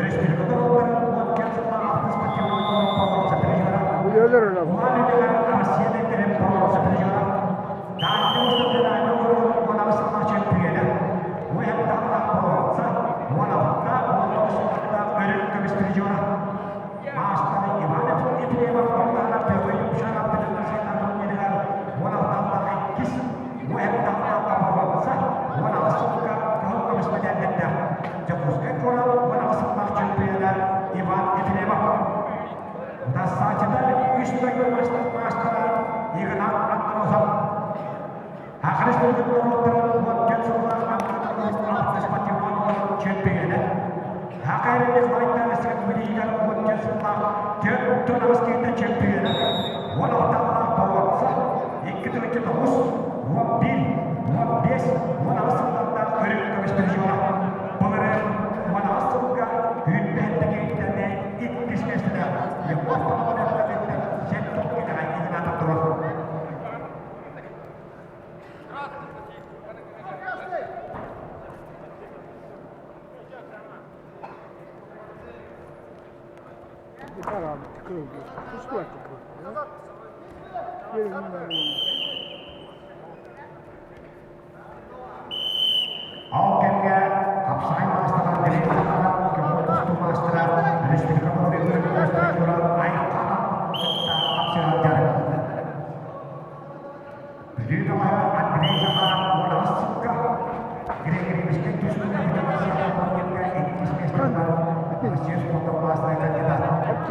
Республика норуоттарын 14 сыллаах алтыс спортивнай боруонса призера, Үлэлэр Улан-Үдэҕэ Россия дэнтэрин боруонса призера, Дальний Восток федеральнай округун 18 сыллаах чөмпүйүөнэ, Уһэттаахтаах боруонса, 16 19 сыллардаах өрүт көмүс призера, маастар Иван Ефремов ону Петр Юмшанов Бүтүн Россиятааҕы турнирыгар 16 иккис, Уһэттаахтаахха боруонса, 18 сылга кыһыл көмүс мэтээллэрдээх Дьокуускай куорат 18 сыллаах чөмпүйүөнэ Иван Ефремов. Утарсааччылар үс дойду маастара Игнат Андросов. Саха Республикатын норуоттарын 14 сыллаах алтыс спортивнай чөмпүйүөнэ. Саха эрэллээх Байкальскай билиигэр 14 сыллаах 48 киһиттэн чөмпүйүөнэ. 16-лаах боруонса, 2 9, 11, 15, 18 сыллардаах өрүт көмүс призера. Былырыын 18 сылга үүннэһиннэ киһиттэн иккис миэстэлээх Егор Пономарев сен итэҕэй Игнат Андросов. Ол кэмҥэ хапсаҕай маастара Андрей Захаров көмө тустуу маастара республика прокуратура Айхана кытта хапсыһар Бүлүү бөҕөһө Андрей Захаров 18 сылга грек-римскэй тустууга Бүтүн Россиятааҕы турнирга иккис миэстэ ылар Россия спордун маастара кандидат.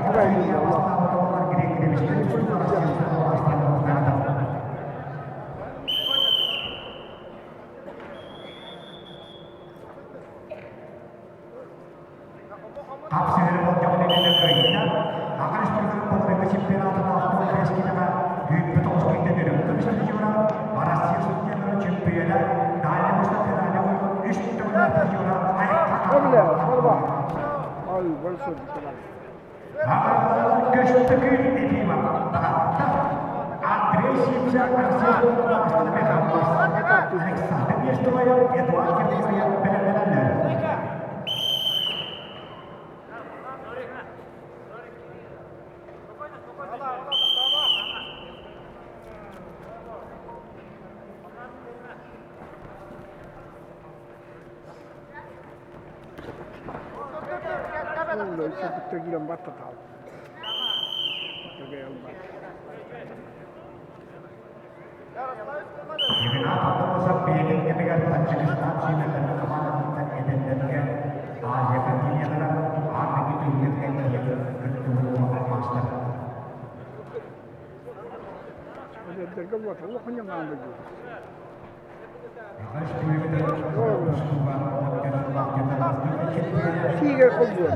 Ол бастаабыта буолар грек-римскэй тустууга Россия спордун маастара кандидата. Хапсыһыы болдьоҕун иннинэ кыайда. Саха Республикатын былырыыҥҥы чемпионатын 65 киилэҕэ күүппүт оҕус киирдэ үрүҥ көмүс призера, Россия судьяларын чемпиона, Дальний Восток федеральнай округун үс төгүллээх призера Көстөкүүн Ефимов Таатта, Андрей Сивцев Россия спордун маастара Александр Нестоев, Эдуард Киркоров бэлэмнэнэллэр. Киирэн баттатаал. Игнат Андросов бэйэтин кэмигэр Таджикистан сүүмэрдэммит хамаандатыттан эдэрдэргэ Азия континенныгар аан дойду түһүлгэтигэр тиийэ кыттыбыт улахан маастар. Эдэрдэргэ буолла хоньоҥаан дойду. Сиигэр холбуо.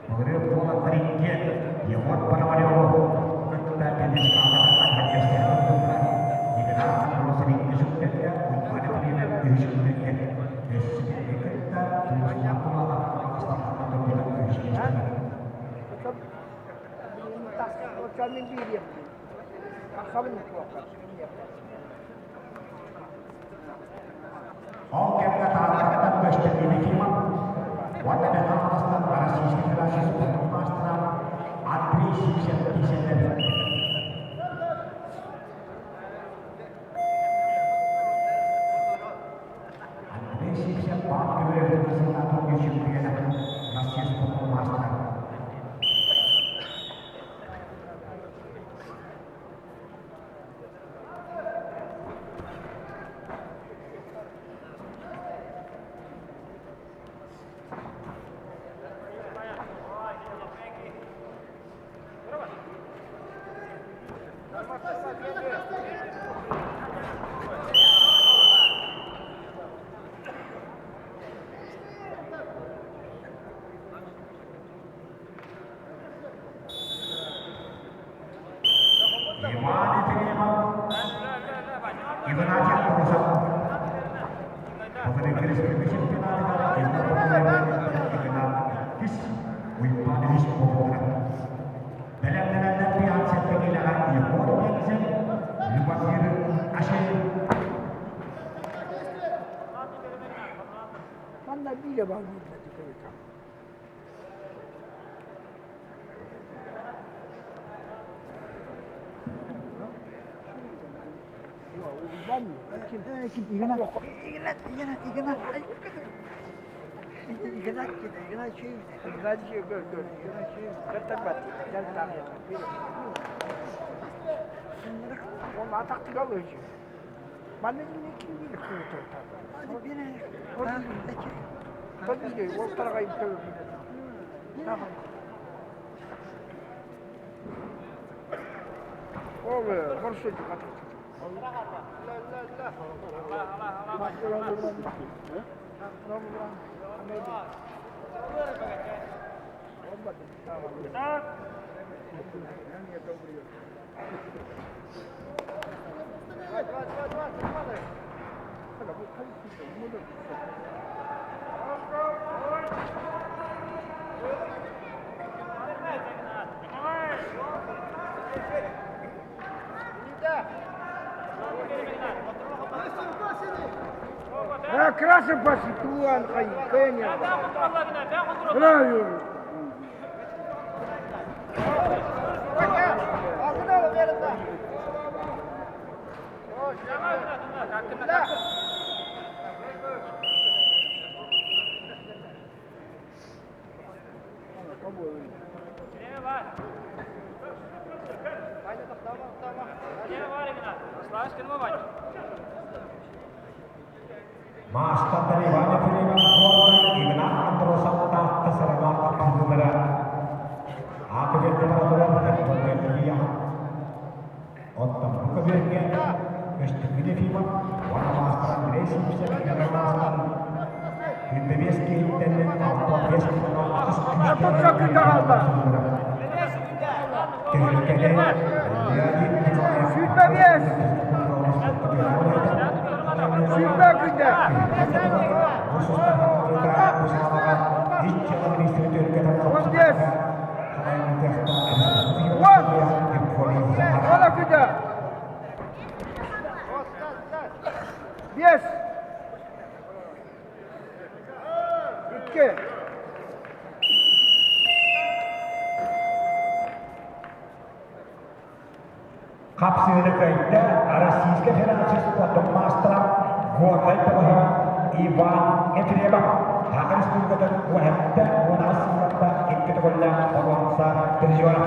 Былырыын уолаттар иккиэн Егор Пономареву кытта пьедесталга тахсан турдулар. Игнат Андросов икки сүктэргэ, Уйбаан Ефремов үһүс сүктэргэ, өссө кинини кытта Туйусуна Кумалов Астаханна турбута үһүс миэстэҕэ. Ол кэмҥэ Тааттаттан көстөр Ефимов уонна Мэҥэ Хаҥаластан Российскай Федерация спордун маастара Андрей Сивцев киирсэллэр. Андрей Сивцев баан көбүрөтүн сыллаах турнир чемпиона, Россия спордун маастара. Иван Ефремов, Игнатий Андросов. Бүгүн республика чемпионатыгар Игнат иккис, Уйбаан үһүс буолбуттара. Бэлэмнэнэллэр пианцетта киилэҕэ Егор Бензин, Любомир Ашеев. Манна биирэ баар буолла. Маастардар Иван Ефремов уонна Игнат Андросов Таатта Саралаах хапсыһыылара Аакыбергэ бараллар Антон Оттон бу көбүөргэ Көстөкүүн Ефимов уонна маастар Андрей Сивцев маастар 25 киһиттэн 65 аҕыс Түһүлгэни Леонид Николаев 25! Сүүрбэ күндэ! 15! 10! Ола күндэ! 5! 2! Хапсыыны кыайда Российскай Федерация спордун маастара Горнай бөҕөһө Иван Ефремов. Саха Республикатын уон сэттэ уон аҕыс сылларда икки төгүллээх боруонса призера.